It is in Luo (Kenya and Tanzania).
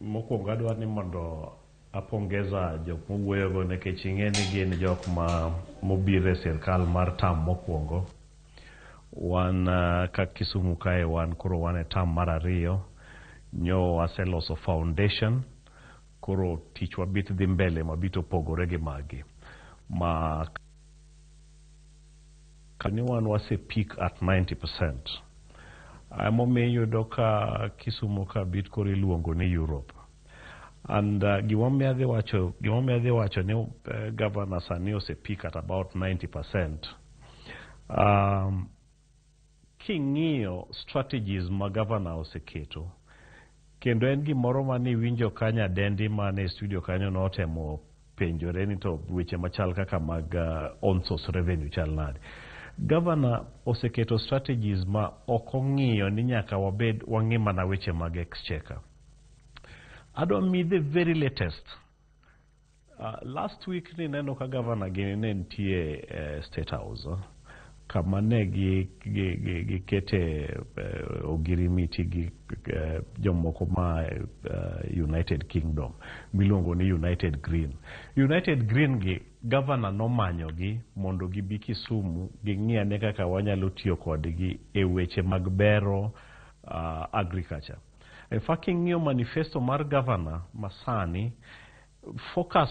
Mokwongo adwa ni mondo apongeza jok mowuoyogo nikech ing'e ni gin jok ma mobiro e sirkal mar term mokwongo. Wan ka Kisumu kae wan koro wan e term mar ariyo. Nyo waseloso foundation, koro tichwa bit dhi mbele mabit opogore gi magi. Ma ni wan wase peak at 90%. Emomiyo iyudo ka Kisumu ka bit koro iluongo ni Europe. And gimomiyo adhi wacho ni governor sani ose peak at about 90%. King'iyo strategies ma governor oseketo, kendo en gimoro mane iwinjo ka nyadendi mane e studio kanyo notemo penjore ni to weche machal kaka mag own source revenue chal nade. Governor oseketo strategies ma ok ong'iyo ni nyaka wabed wang'i mana weche mag exchequer. Adwa mi the very latest. Last week ni neno ka governor gini ne nitie State House kama ne gikete ogirimiti gi jomoko ma United Kingdom miluongo ni United Green. United Green gi governor nomanyogi mondo gibi Kisumu ging'i ane kaka wanyalo tiyo kodgi e weche mag bero agriculture. In fact, king'iyo manifesto mar governor masani, focus